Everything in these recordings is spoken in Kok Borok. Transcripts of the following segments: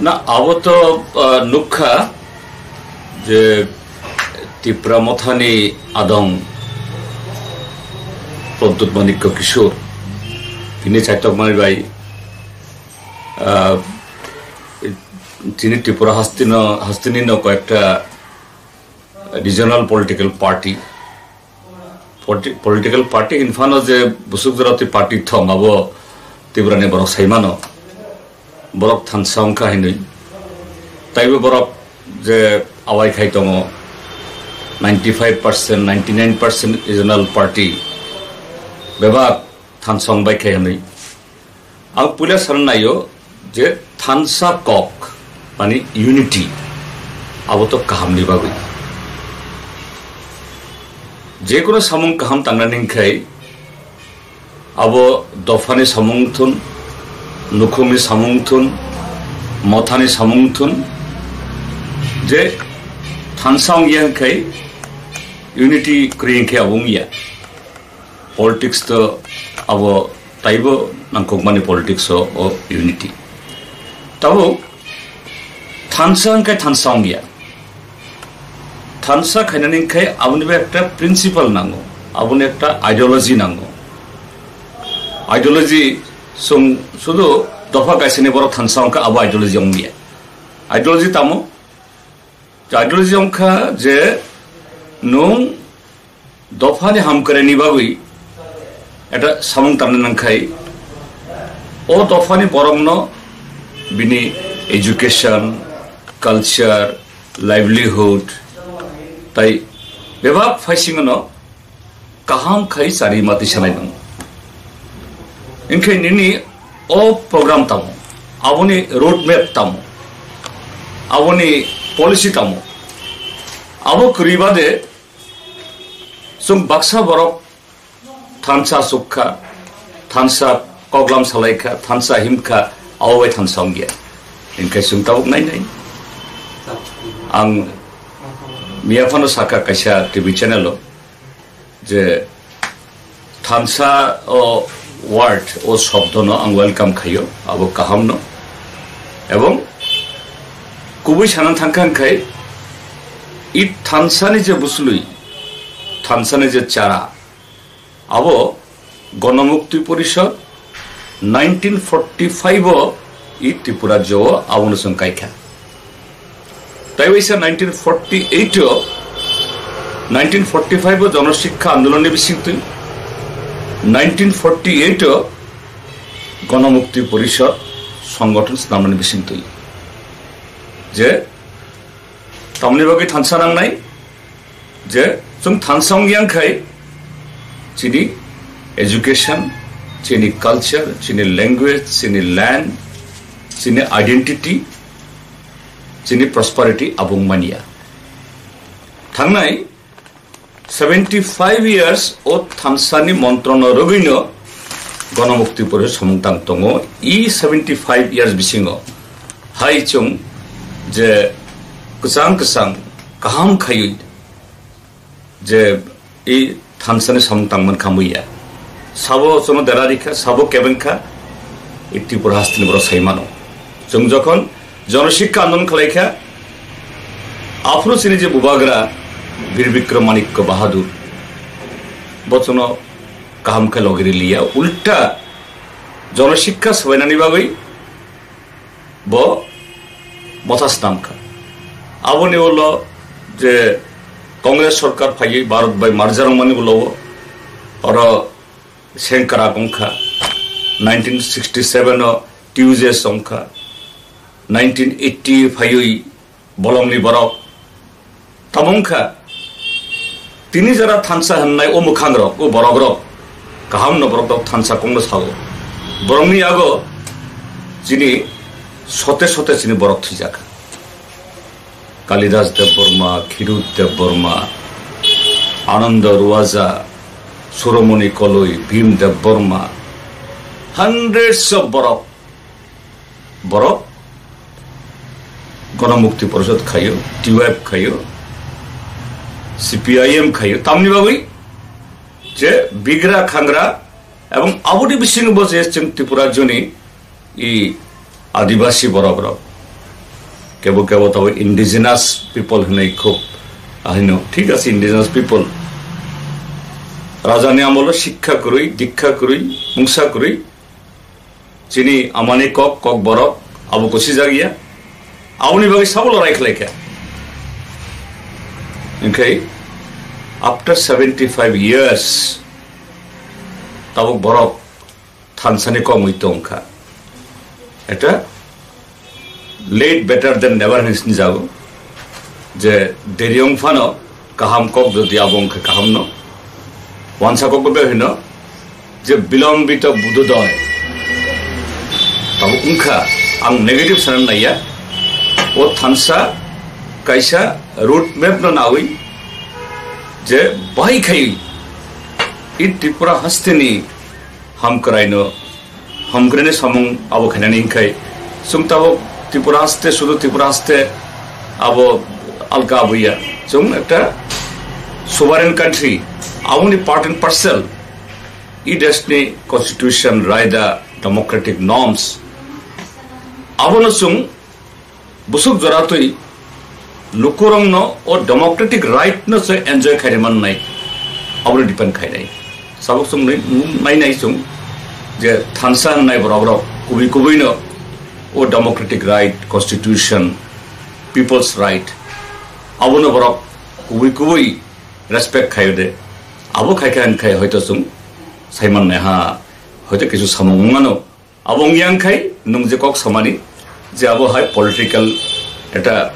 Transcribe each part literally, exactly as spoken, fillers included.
Na, abo to, ah, nukha je Tipra Mothani adong Pradyut Manikya Kishore, bini chaitokmani bai, ah, chini Tripura hastino, hastini no koyekta regional political party. Politi-, political party hinphano je busuk jora twi party thong abo Tripura ni borok saimano. Borok thansa wngkha hinwi. Taibo borok je awai khai tongo ninety five percent, ninety nine percent regional party bebak thansa wngbai khai hinwi. Ang puila sana naio je thansa kok, mani unity, abo to kahamni bagwi. Jekono samung kaham tangnani wngkhai, abo dophani samung thun, nukhungni samung thun, mothani samung thun, je thansa wngya wngkhai, unity kwrwi wngkhai abo wngya. Politics to abo taibo nangkukmani politics o, o unity. Tabuk thansa hwnkhe thansa wngya. Thansa khainani wngkhe aboni bai ekta principle nango, aboni ekta ideology nango. Ideology sung sudu dopha kaisani borok thansa wngkha abo ideology wngya. Ideology tamo? Ideology wngkha je nung dophani hamkwraini bagwi eta samung tangna nangkhai, o dophani borokno bini education, culture, livelihood tai bebak phaisingono kaham khai chari mati sanai nung. Hinkhe nini o program tamo, aboni road map tamo, aboni policy tamo, abo kwrwi bade chwng baksa borok thansa sukha, thansa koklam salaikha, thansa himkha, abo bai thansa wngya. Hinkhe chwng tabuk nai nai. Ang miya phano sakha kaisa T V channel o je thansa o word o shobdo no ang welcome khaio, abo kaham no. Ebong kubui sana thangkha khai i thansa ni je buslui, thansa ni je chara, abo Ganamukti Porishad nineteen forty five o i Tripura rajyo o abono chwng kaikha. Tai waisa nineteen forty eight o, nineteen forty five o Jono Shikkha Andolon ni bisingtwi, nineteen forty eight o Ganamukti Porishad songgothon swnamnani bisingtwi. Je tamni bagwi thansa nangnai, je chwng thansa wngya khai chini education, chini culture, chini language, chini land, chini identity, chini prosperity abung manya. Thangnai seventy five years o thansani montrono rwgwino Ganamukti Porishad samung tang tongo. I seventy five years bisingo hai chwng je kwchang kwchang kaham khaiwi je i thansani samung tangman khamuya. Sabo chwngno dera rikha, sabo kebengkha, i Tripura hasteni borok sai mano. Chwng jokhon Jono Shikkha Andolon khlaikha, aphuru chini je bubagra Bir Bikram Manikya Bahadur, bo chwngno kaham khe logi riliya, ulta Jono Shikkha swbainani bagwi bo motha snamkha. Aboni ulo je Congress sorkar phaiwi Bharat bai marja rwngmani ulo oro sengkrak wngkha, nineteen sixty seven o T U J S wngkha, nineteen eighty phaiwi bolongni borok tamo wngkha, tini jora thansa hwnnai o mwkhangrok, o borokrok, kahamno borokrok thansa kongno sao. Borokni yago chini sote sote chini borok thwijakha. Kalidas Debbarma, Khirut Debbarma, Ananda Ruaja, Suromoni Koloi, Bhim Debbarma, hundreds of borok, borok Ganamukti Porishad khaio, T Y F khaio, C P I M khaio, tamni bagwi je bigra khangra ebong aboni bisingo bo je chwng Tripura rajyoni i adibasi borokrok, Kebo kebo tabo indigenous people hinwi khub ahino. Thik ase, indigenous people. Rajani amolo shikha kwrwi, dikha kwrwi, mungsa kwrwi. Chini amani kok, kok borok, abo kusi jagya. Aboni bagwi sabo lorai khlaikha. Hinkhe after seventy five years, tabuk borok thansani kongwi tongkha. Eta late better than never hinwi sinjago. Je deri wng phano kaham kok jodi abo wngkha kaham no. Wansa kok bo hino je bilombito budodoy. Tabuk wngkha, ang negative sanan naiya. O thansa kaisa road map no nawi je bai khai i Tripura hasteni hamkwraino, hamkwraini samung abo khainani hinkhai. Chwng tabuk Tripura haste, sudu Tripura haste abo alka abuya. Chwng ekta sovereign country, aboni part and parcel. I deshni constitution, raida, democratic norms. Abono chwng busuk joratwi lukurokno o democratic right no se enjoy khairi mannai, abono depend khainai. Sabuk chwng nai, nai nai chwng je thansa wngnai borok rok kubui kubui no o democratic right, constitution, people's right, abono borok kubui kubui respect khaio de. Abo khaikha hinkhai hoito chwng saimannai ha, hoito kisu samung wngmano. Abo wngya wngkhai nwng je kok samani je abo hai political eta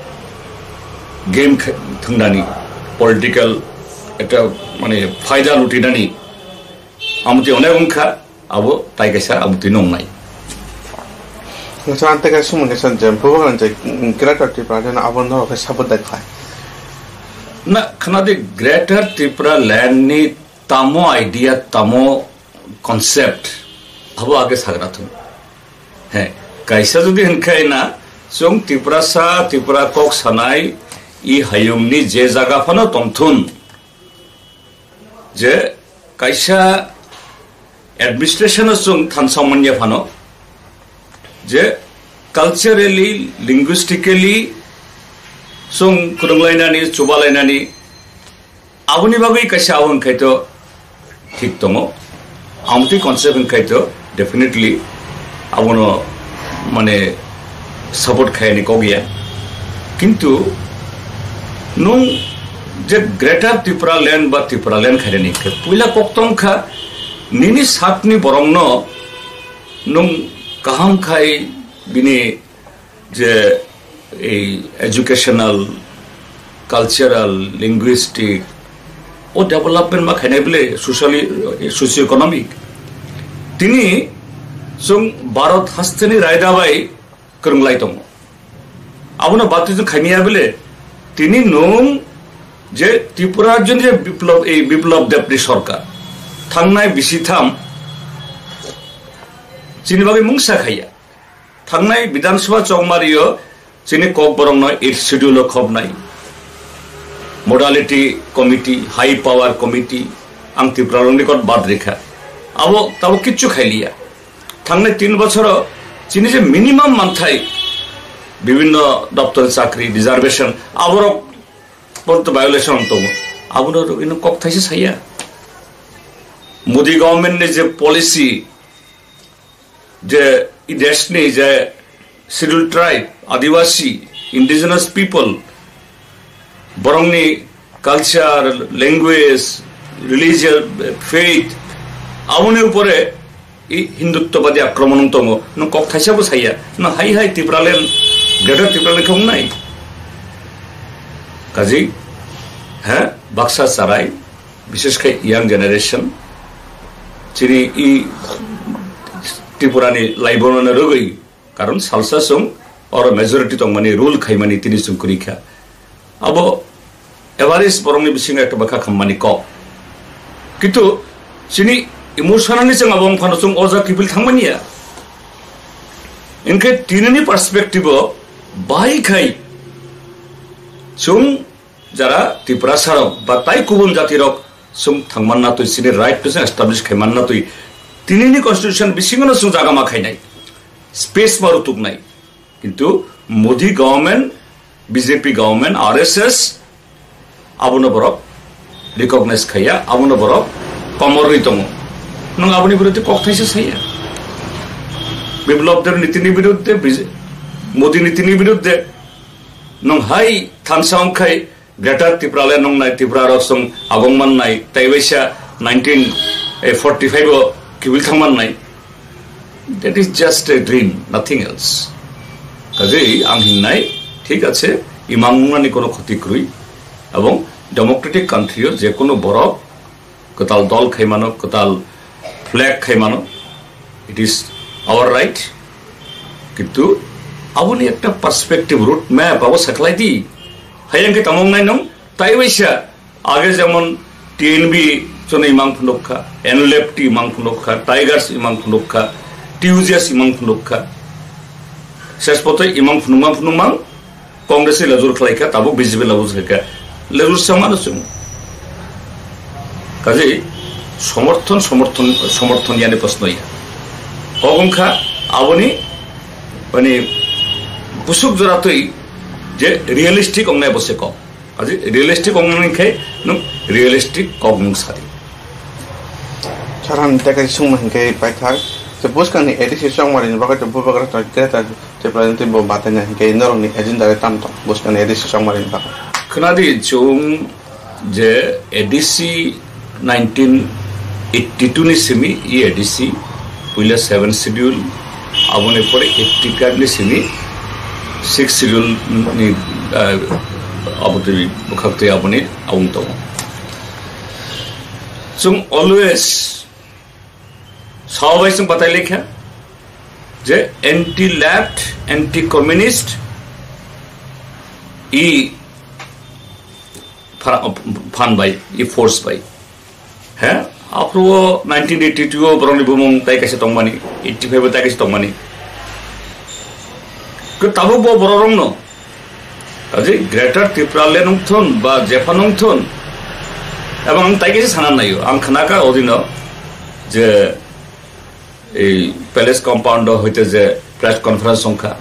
game khe-, thwngnani, political eta mane phaida lutinani amtwi onek wngkha, abo tai kaisa amtwi nongnai. Nasa ante kaisa mungkin san jempo bang je Greater Tripura jana abo no khe sabot dai khai. Na khana de Greater Tripura land ni tamo idea, tamo concept, abo age sagra thung. He, kaisa jodi hinkhai na, chwng Tiprasa, Tipra kok sanai, i hayungni je jaga phano tongthun, je kaisa administration o chwng thansa manya phano, je culturally, linguistically chwng kwrwnglainani, chubalainani, aboni bagwi kaisa abo wngkhai to thik tongo. Amtwi concept wngkhai to definitely abono mane support khaiyani kok ya. Kintu nwng je Greater Tripura land ba Tripura land khairani khe puila kok tong kha nini sakni borokno nwng kaham khai bini je ei educational, cultural, linguistic, o development ma khainai bole socially, socio-economic. Tini chwng Bharat hasteni raida bai kwrwnglai tongo. Abono batwi chwng khaimiya bole tini nwng je Tripura joni je Biplab, ei Biplab Debni sorkar thangnai bisi tham chini bagwi mungsa khaiya. Thangnai Bidhan Sabha chongmario chini Kokborokno eighth schedule o khobnai. Modality committee, high power committee, ang Tiprarokni kot bad rikha. Abo tabo kichu khailiya. Thangnai tin bochoro chini je minimum manthai, bibhinno doptor chakri, reservation, aborok porto violation tongo. Abono rogino kok thaisa saya. Modi government ni je policy, je i deshni je Scheduled Tribe, Adivasi, Indigenous People, borokni culture, language, religion, faith, aboni upore i Hinduttobadi akromon wng tongo. Nwng kok thaisa bo saya. Nwng hai hai Tipraland, Greater Tipraland khe wngnai. Kaji, ha, baksa charai. Bishesh khe young generation, chini i Tripura ni laibono rwgwi, karon salsa chwng oro majority tongmani, rule khaimani tini chwng kwrwi kha. Abo average borokni bisingo ekta bwkha khammani kok. Kintu chini emotionally chwng abo wngphano chwng o jaga kiphil thangmani ya. Hinkhe tinini perspective o bai khai chwng jara Tiprasa rok ba tai kubun jati rok chwng thangman na twi, chini right to chwng establish khaiman na twi, tinini constitution bisingo no chwng jaga ma khainai, space ma rutuknai. Kintu Modi government B J P government, R S S, abono borok recognize khaiya, abono borok komorwi tongo. Nwng aboni biruddhe kok thaisa saiya. Biplab Deb nitini biruddhe, B J, Modi nitini biruddhe nwng hai thansa wngkhai Greater Tipraland nongnai, Tripura rok song agong mannai, tei waisa nineteen forty-five o kibil thang mannai. That is just a dream, nothing else. Kajei ang hinnai, thik ache, imang mungnani kono khoti kwrwi, ebong democratic country o je kono borok kwtal dol khai mano, kwtal flag khai mano, it is our right. Kintu aboni ekta perspective, route map abo sakhlai di. Hayang khe tamo wngnai nwng, tai waisa age jemon T N B chwngno imang phunuk kha, N L F T imang phunuk kha, Tigers imang phunuk kha, T U J S imang phunuk kha. Ses pote imang phunukmang phunukmang Congress lajur khlai kha, tabuk B J P lajur khlai kha. Lajur sama no chwng. Kaje somorthon, somorthon, somorthon yani proshno ya. Kok wngkha aboni, mane, busuk jora twi je realistic ongnai bo se kok. Kaje realistic ongmani khe nwng realistic kok nwng sadi. Saran teka sungma hinkhe paithak. Je buskang ni A D C chongmari ni bagwi je bubagra to teta Tripura ni twi bo batai na hinkhe norok ni agenda re tam tong buskang ni A D C chongmari ni bagwi. Khwnadi chwng je A D C nineteen eighty-two ni simi, e A D C, puila seven schedule, aboni pore eighty-five ni simi six schedule ni, ah, abotwi bwkhak twi aboni aung tongo. Chwng always sabai chwng batai lekha je anti left, anti communist i pha-, phan bai, i force bai. He, aphuru nineteen eighty-two o borokni bumung tai kaisa tongmani, eighty-five o tai kaisa tongmani. Ke tabuk bo borok rokno, kaje Greater Tipraland wngthun ba jephan wngthun, ebong ang tai kaisa sana naio, ang khnaka odino je ei palace compound o hoite je press conference wngkha,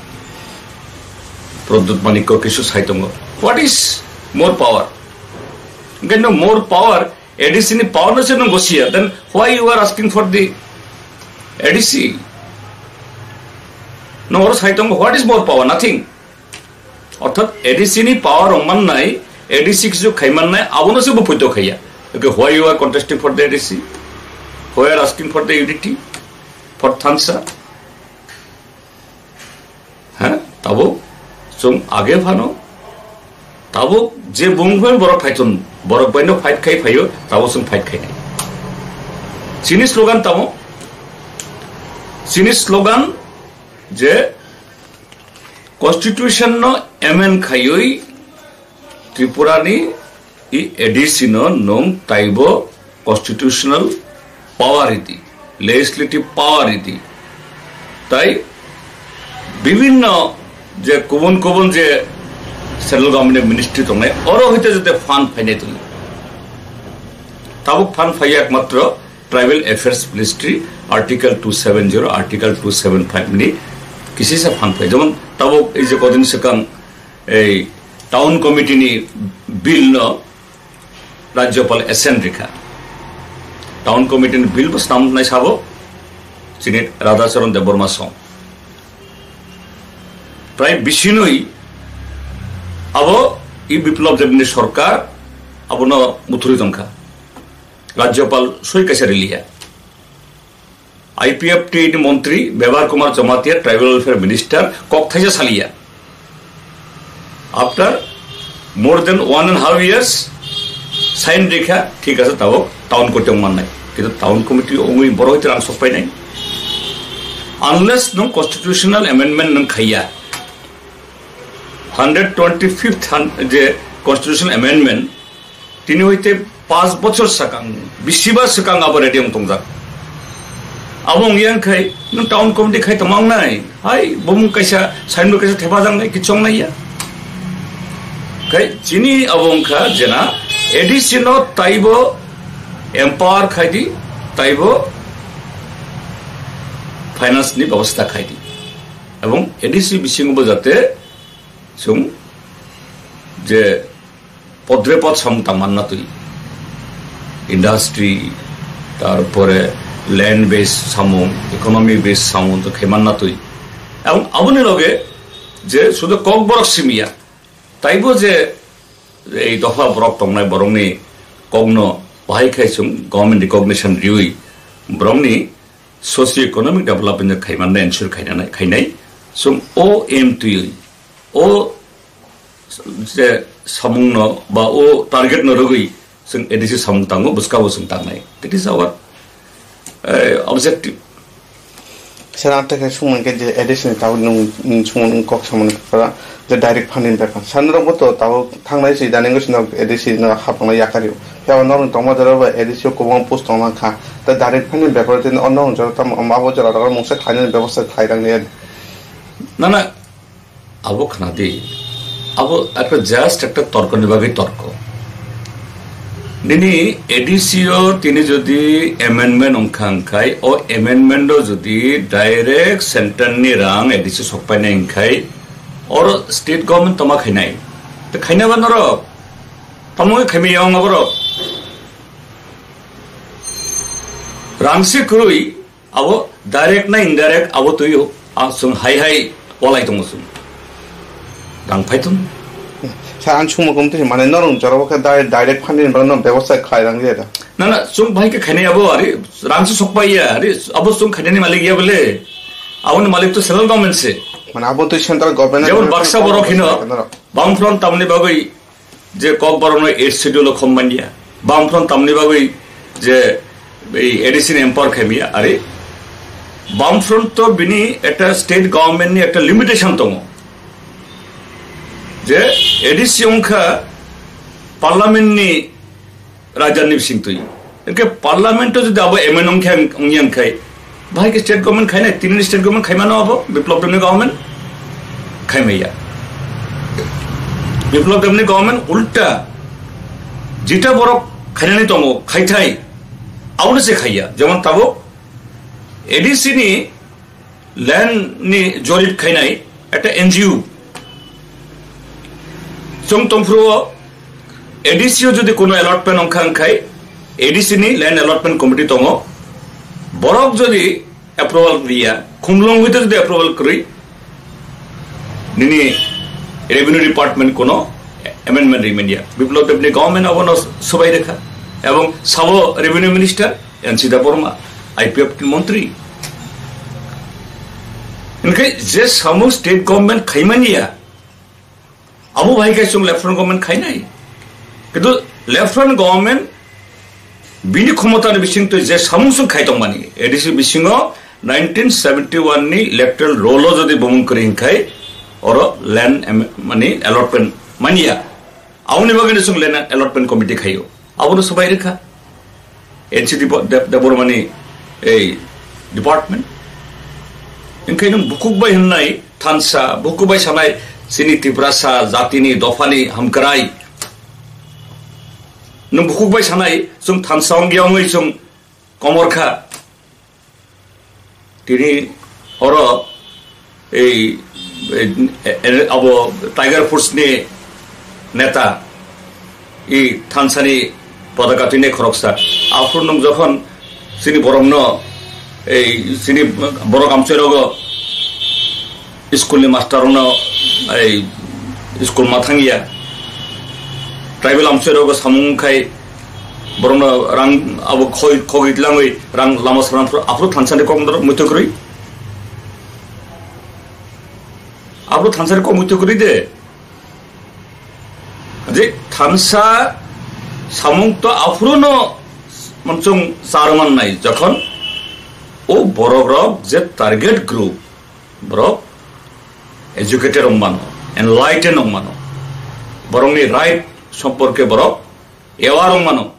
Pradyut Manikya kisu sai tongo. What is more power? Hingke no more power, A D C ni power no se no gosia, then why you are asking for the A D C? No oro sai tongo, what is more power? Nothing. Orthat A D C ni power rong mannai, A D C kisu khai mannai, abono se bo poito khaiya. Okay, why you are contesting for the A D C? Why you are asking for the U D T? For thansa? Ha? Tabo chwng age phano, tabo je bung phai borok phaithun, borok baino fight khai phaio, tabo chwng fight khai nai. Chini slogan tamo? Chini slogan je Constitution no amend khaiwi Tripura ni i A D C no nwng taibo constitutional power ridi, legislative power ridi. Tai bibhinno je kubun kubun je central government ministry tongnai, oro hoite jate fund phainai tongo. Tabuk fund phaiya ekmatro Tribal Affairs Ministry, Article two seven zero, Article two seven five ni kisisa fund phai. Jemon tabuk ei je kodin swkang ei town committee ni bill no Rajyapal assent rikha. Town committee ni bill bo snam nai sabo chini Radhacharan Debbarma song. Prai bisinoi abo i Biplab Deb ni sorkar abono muthuri tongkha. Rajyapal soi kaisa riliya. I P F T ni montri Bebhar Kumar Jamatia, Tribal Welfare Minister, kok thaisa saliya. After more than one and half years, sign rikha, thik ase, tabok town committee mannai. Kintu town committee ongwi borok hwite rang sok painai. Unless nwng constitutional amendment nwng khaiya, hundred twenty-fifth han-, je constitutional amendment, tini hoite panch bochor swkang, bisiba swkang abo ready wng tongjak. Abo wng yang khai, nwng town committee khai tongma wngnai, hai, bumung kaisa, sign bo kaisa thepa jang nai, kichong nai ya. Khai, chini abo wngkha, jena, A D C no taibo empower khai di, taibo finance ni bebosta khai di. Ebong A D C bisingo bo jate, Chwng je podre pod samung tang manna twi, industry, tarpore land based samung, economy based samung to khai manna twi. Ebong aboni loge je sudu Kokborok simiya, taibo je ei dopha borok tongnai, borokni kokno bahai khai chwng government recognition riwi borokni socio economic development khai manna ensure khainai, khainai chwng o aim twiwi, o je samungno ba o target no rwgwi chwng A D C samung tango, bwskabo chwng tangnai. That is our, eh, objective. Sir, ang tei sumung ke je A D C ni tabuk nung, nung sumung nung kok samani kok je direct funding bepar. Sir, norok bo to tabuk thangnai si dani wngwi sino A D C no hapnai yakari. Phiya norok tongma jora ba A D C o kwbang post tongma kha. Ta direct funding bepar tin ono jora tam abo jora rok mungsa khlainani bebosta khlai rang ni. Na, na, Abo khna di, abo ekta just ekta torkoni bagwi torko. Nini A D C o tini jodi amendment wngkha wngkhai, o amendment o jodi direct center ni rang A D C sokpainai wngkhai, oro state government toma khainai. Te khainai ba norok, tamo wngwi khaimai ya wng aborok. Rang se kwrwi, Abo direct na indirect abo twi o, a, chwng hai hai walai tongo chwng. Rang phai tongo. Sa ang chuma kom twi mane norong jora bo khe direct, direct funding ba no bebosta khai rang ya da. Na, na, chwng bai khe khainai abo ari rang se sok pai ya, ari abo chwng khainani malik ya bole. Aboni malik to central government se. Mane abo twi central government. Jemon baksa borok hino, Bamfront tamni bagwi je Kokborok no eighth schedule o khom manya. Bamfront tamni bagwi je ei A D C ni empower khaimya, are Bamfront to bini ekta state government ni ekta limitation tongo. Je A D C wngkha parliament ni rajar ni bising twi. Hwnkhe parliament o jodi abo amend wngkhe, wngya wngkhai, bahai khe state government khainai, tini state government khaimano abo, Biplab Debni government khaimaya. Biplab Debni government ulta jeta borok khainani tongo, khaithai, abono se khaiya. Jemon tabuk A D C ni land ni jorip khainai ekta N G O. Chwng tongphuru o A D C o jodi kuno allotment wngkha wngkhai, A D C ni land allotment committee tongo. Borok jodi approval riya, khumlung hwite jodi approval kwrwi, nini revenue department kuno amendment rimanya. Biplab Debni government abono swbai rwkha. Ebong sabo revenue minister, N C Debbarma, I P F ni montri. Hwnkhe je samung state government khaimaniya, abo bai khe chwng left front government khainai. Kintu left front government bini khomotani bisingtwi je samung chwng khai tongmani, A D C bisingo nineteen seventy one ni electoral roll o jodi bumung kwrwi hinkhai, oro land em-, mani allotment manya. Aboni bagwino chwng land allotment committee khaio. Abono swbai rwkha N C Debo-, Deb-, Debbarmani ei department. Hwnkhe nwng bukhuk bai hwnnai thansa, bukhuk bai sanai chini Tiprasa jatini dophani hamkrai. Nwng bukhuk bai sanai chwng thansa wngya wngwi chwng komor kha. Tini oro ei, ei, e-, abo Tiger Force ni neta, i thansani potaka tini khoroksa. Aphuru nwng jokhon chini borokno, ei chini borok amchai rogo school ni master rokno ei school ma thangya. Tribal amchai rogo samung khai borokno rang abo khoi, khogwi tlangwi rang lama sana phuru aphuru thansani kok muitu kwrwi. Aphuru thansani kok muitu kwrwi de. Je thansa samung to aphuru no monsong charman nai jokhon o borok rok je target group borok educated wng mano, enlightened wng mano, borokni right somporke borok aware wng mano.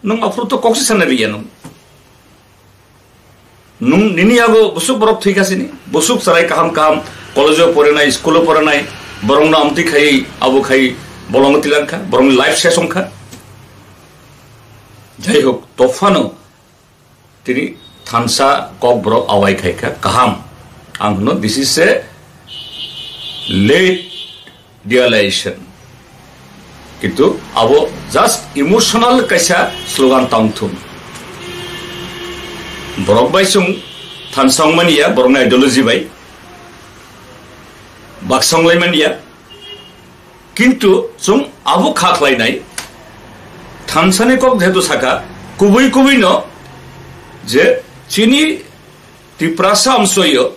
Nwng aphuru to kok se sana riya nwng. Nwng nini yago busuk borok thwi kha sini, busuk chwrai kaham kaham college o porinai, school o porinai, borokno amtwi khai, abo khai bolongo tilang kha, borokni life ses wng kha. Jai hok, tophano tini thansa kokborok awai khai kha, kaham. Ang hwno, this is a late realization. Kintu abo just emotional kaisa slogan tong thung. Borok bai chwng thansa wng mani ya, borokni ideology bai baksa wng lai mani ya. Kintu chwng abo kha khlai nai, thansani kok jehetu saka, kubui kubui no je chini Tiprasa amsoyo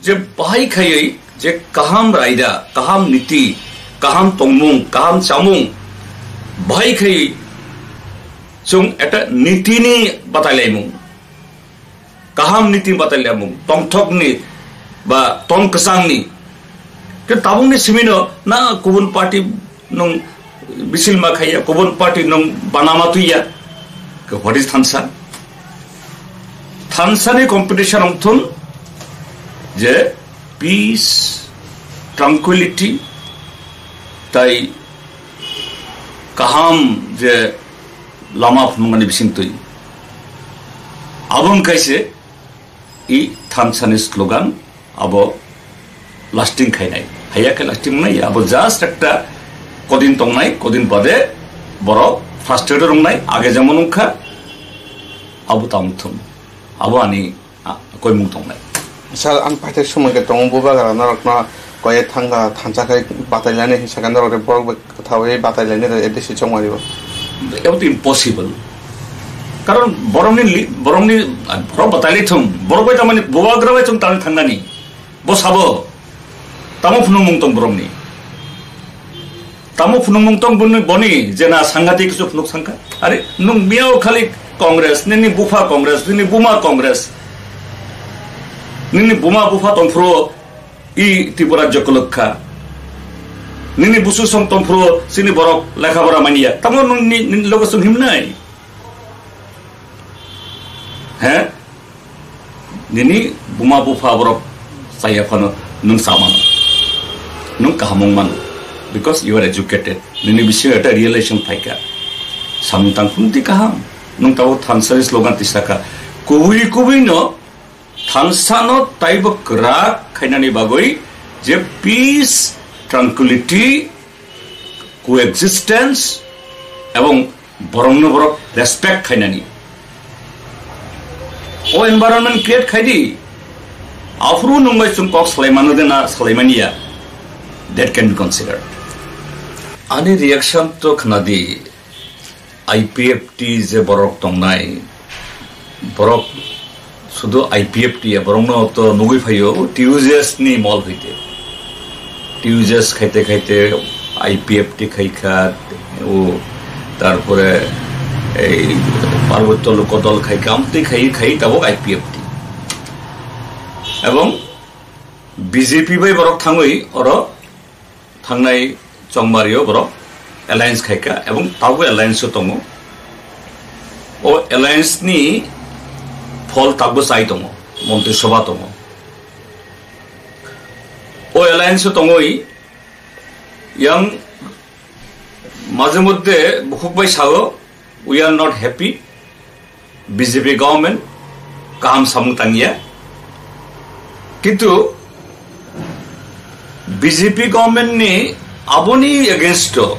je bahai khaiwi je kaham raida, kaham niti, kaham tongmung, kaham chamung bahai khaiwi chwng eta nitini batailaimung, kaham niti batailaimung, tongthokni ba tong kwchangni. Ke tabukni simino na kubun party nung bisil ma khaiya, kubun party nung banama tuiya. Ke what is thansa? Thansa ni competition ong thun je peace, tranquility, tai kaham je lama phunukmani bising twi. Abong kaise i thansa ni slogan abo lasting khainai. Haiya khe lasting wngnai, abo just ekta kodin tongnai, kodin bade borok frustrated wngnai, age jemon wngkha, abo tamo thung. Abo ani, ah, koimung tongnai. Sir, ang paithak somoi khe tongo, bubagra norokno koye thangkha, thansa khai batailani hinwi sakha, norok borok bai kwthawi batailani rw A D C chongmani bo. Abo to impossible. Karon borokni li-, borokni, ah, borok batailai thung, borok bai tamani bubagra bai chwng tangwi thangnani. Bo sabo, tamo phunukmung tong borokni? Tamo phunukmung tong boni, boni je na sanghatik kisu phunuk sangkha? Are, nung miyao khali Congress, nini bupha Congress, nini buma Congress, nini buma bupha tongphuru i Tripura jokolok kha, nini busu song tongphuru chini borok lekha pora manya, tamo nung ni, nini logo sung himnai? He? Nini buma bupha borok chaya phano nung sa mano. Nung kaham wng mano. Because you are educated. Nini bisingo eta realization phaikha. Samung tang phunukdi kaham. Nung tabuk thansa ni slogan tisakha. Kubui kubui no thansa no taibo kwrak khainani bagwi je peace, tranquility, coexistence, ebong borokno borok respect khainani. O environment create khaidi, aphuru nung bai chwng kok salaimano de na salaimani ya, that can be considered. Ani reaction to khnadi, I P F T je borok tongnai, borok sudu I P F T ya, borokno to nugui phaio, o T U J S ni mol hoite. T U J S khaite khaite I P F T khaikha, o tarpore ei Parbotyo Lok Dol khaikha, amtwi khai khai tabuk I P F T. Ebong B J P bai borok thangwi oro thangnai chongmario borok alliance khaikha ebong tabuk alliance o tongo. O alliance ni phol tabuk chai tongo, Montri Sabha tongo. O alliance o tongwi yang majhe moddhe bukhuk bai sao, "We are not happy." B J P government kaham samung tangya. Kintu B J P government ni aboni against o,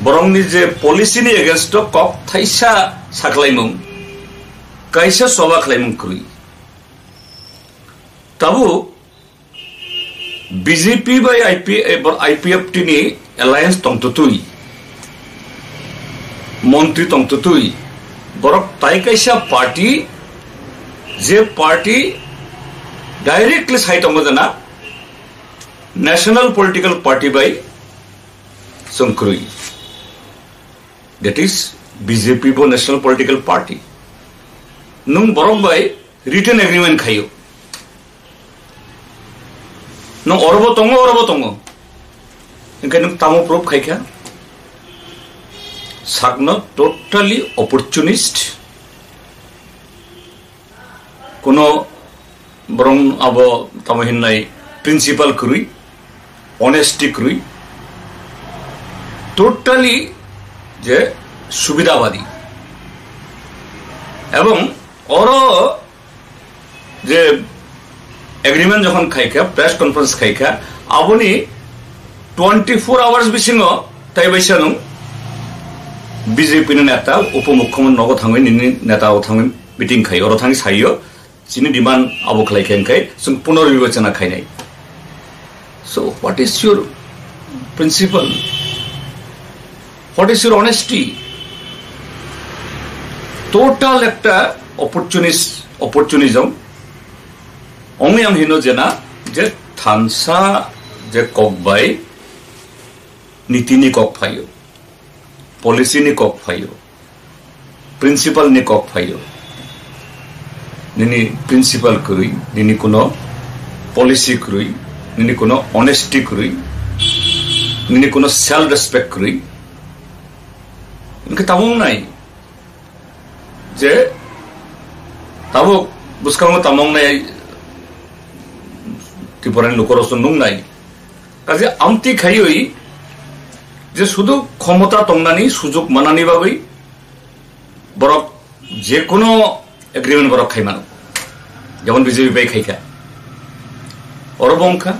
borokni je policy ni against o kok thaisa saklaimung, kaisa soba khlaimung kwrwi. Tabuk B J P bai I P, eh, bor-, I P F T ni alliance tongtutwi, montri tongtutwi, borok tai kaisa party, je party directly sai tongo jana National Political Party bai chwng kwrwi, that is B J P bo National Political Party. Nwng borok bai written agreement khaio. Nwng orobo tongo, orobo tongo. Hingke nwng tamo proof khaikha? Sakno totally opportunist. Kuno borong abo tamo hinnai principle kwrwi, honesty kwrwi. Totally je subidabadi. Ebong oro je agreement jokhon khaikha, press conference khaikha, aboni twenty-four hours bisingo Tai bai sanung B J P ni neta, upomukhyamantri nogo thangwi nini neta o thangwi meeting khai, oro thangwi saio, chini demand abo khlai khe, hwnkhe chwng punorbibechona khainai. So, what is your principle? What is your honesty? Total ekta opportunist, opportunism. Only ang hino jena je thansa je kok bai niti ni kok phaio, policy ni kok phaio, principle ni kok phaio. Nini principle kwrwi, nini kuno policy kwrwi, nini kuno honesty kwrwi, nini kuno self respect kwrwi. Hwnkhe tamo wngnai je tabuk bwskango tamo wngnai Tripura ni lukurok se nungnai. Kaje amtwi khaiwi je sudu khomota tongnani sujug manani bagwi borok je kono agreement borok khai mano. Jemon B J P bai khai kha. Oro bo wngkha,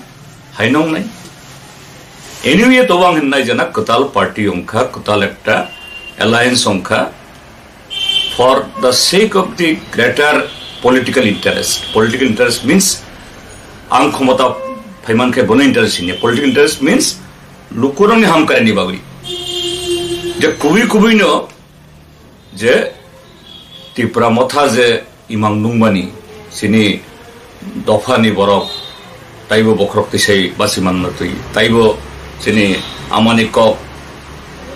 hai nongnai. Anyway, to ang hinnai jena kwtal party wngkha, kwtal ekta alliance wngkha. For the sake of the greater political interest. Political interest means ang khomota phaiman khe bono interest hinya. Political interest means lukurokni hamkrai ni bagwi. Je kubui kubui no je Tipra Motha je imang nungmani, chini dophani borok taibo bokhorok tisai basi manna twi, taibo chini amani kok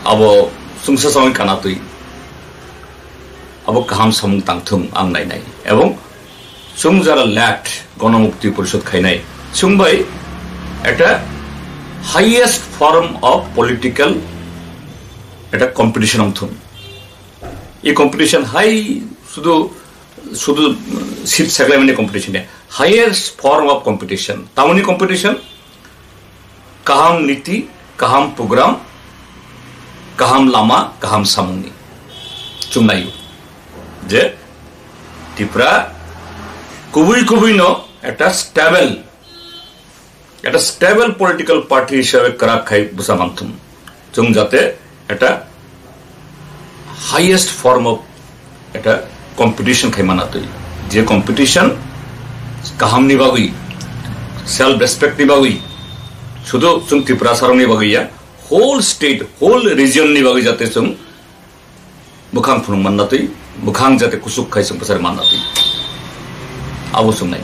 abo chwngsa chawng kana twi, abo kaham samung tangthung ang nainai. Ebong chwng jara led Ganamukti Porishod khainai, chwng bai ekta highest form of political ekta competition wngthung. I competition hai sudu, sudu seat saklaimani competition ya. Highest form of competition. Tamoni competition? Kaham niti, kaham program, kaham lama, kaham samungni. Chwng naio je Tipra kubui kubui no ekta stable, ekta stable political party hisabe kwrak khai bwsa manthung. Chwng jate ekta highest form of ekta competition khai mana twi. Je competition kaham ni bagwi, self respect ni bagwi, sudu chwng Tiprasa rok ni bagwi ya, whole state, whole region ni bagwi jate chwng bwkhang phunuk manna twi, bwkhang jate kusuk khai chwng bwsari manna twi. Abo chwng nai.